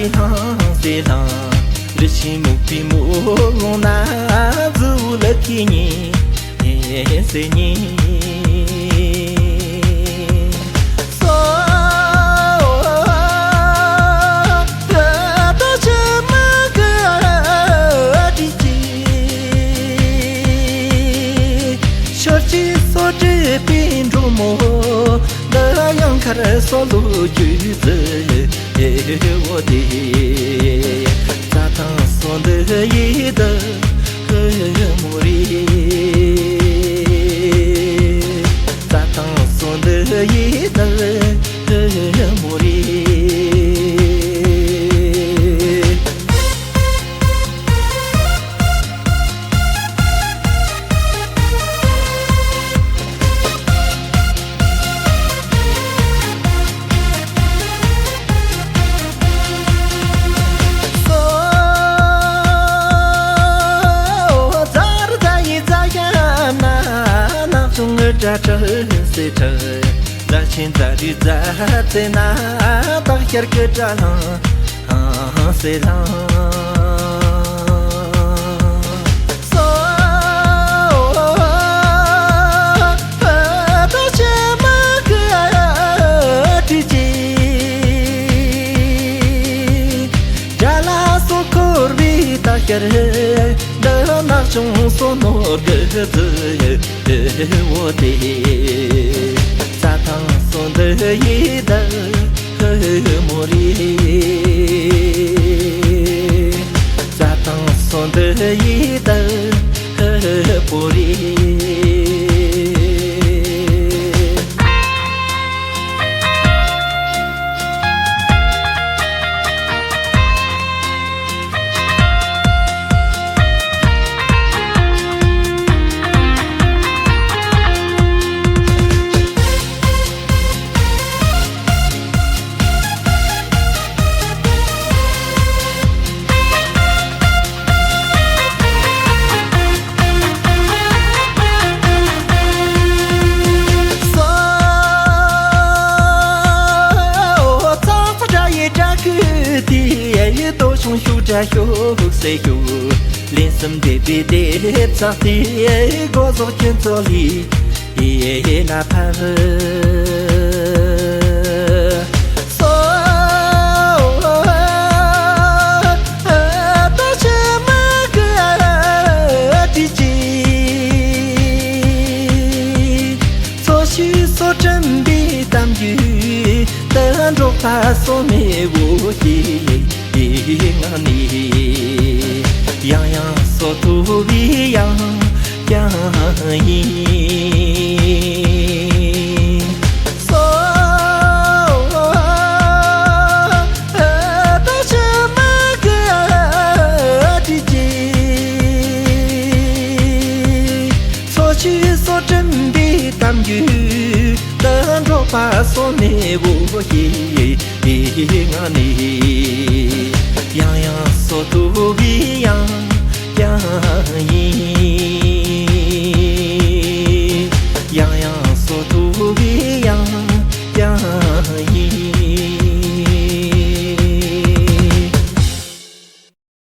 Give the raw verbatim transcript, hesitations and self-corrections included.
ལྷང་སེ་ལྷང་། འདྲི་ཞིང་མུག་པའི་མུག་ལོང་ན་རྫི་བོ་ལ་ཁི་ཉིན་ཡེ་སེ་ཉིན། སོ་ད་ཆ་མ་ག་དྲི་ཅི། ཤར་གྱི་སོ་བྲེས་པའི་འབྲོག་མོ། འདི་ཡང་ཁར་སོ་ལོ་རྒྱུས་ཟེར། ཨེ་འོ་དེ། རྩྭ་ཐང་སོ་འདི་ཡི་འདི་ཧི་མོ་རེད། རྩྭ་ཐང་སོ་འདི་ཡི་འདི་ཧི་མོ་རེད། ལ་ཆེན་རྫ་རི་རྫ་རྩེ་ན་སྟག་ཤར་གྱི་སྒྲ་ལྷང་ལྷང་སེ་ལྷང་སོ། ད་ཆ་མ་ག་དྲི་ཅི། རྒྱ་ལ་སོ་འཁོར་བའི་སྟག་ཤར། འདི་ནག་ཆུང་སོ་ནོར་གི་རྫི། འོ་དེ། རྩྭ་ཐང་སོ་འདི་ཡི་འདི་ཧི་མོ་རེད། རྩྭ་ཐང་སོ་འདི་ཡི་འདི་ཧི་པོ་རེད། ལན་གསུམ་བདེ་བདེ་བདེ་ཚག་དེ་སྒོ་ཟོག་ཁྱོད་ཚོ་ལི། ཡེ་ལ་ཕབ། སོ། ད་ཆ་མ་ག་དྲི་ཅི། སོ་ཤི་སོ་དྲན་པའི་གཏམ་རྒྱུད་དུ་འགྲོགས་པ་སོ་མེ་བོ་ཡི་ངང་ནས་ཡང་ཡང་སོ་ཐུ་བི་ཡང་ཀྱང་ཡིན། སོ། ད་ཆ་མ་ག་དྲི་ཅི། སོ་ཤི་སོ་དྲན་པའི་གཏམ་རྒྱུད་དུ་འགྲོགས་པ་སོ་མེ་བོ་ཡི་ངང་ནས་ཡང་ཡང་སོ་ཐུ་བི་ཡང་ཀྱང་ཡིན།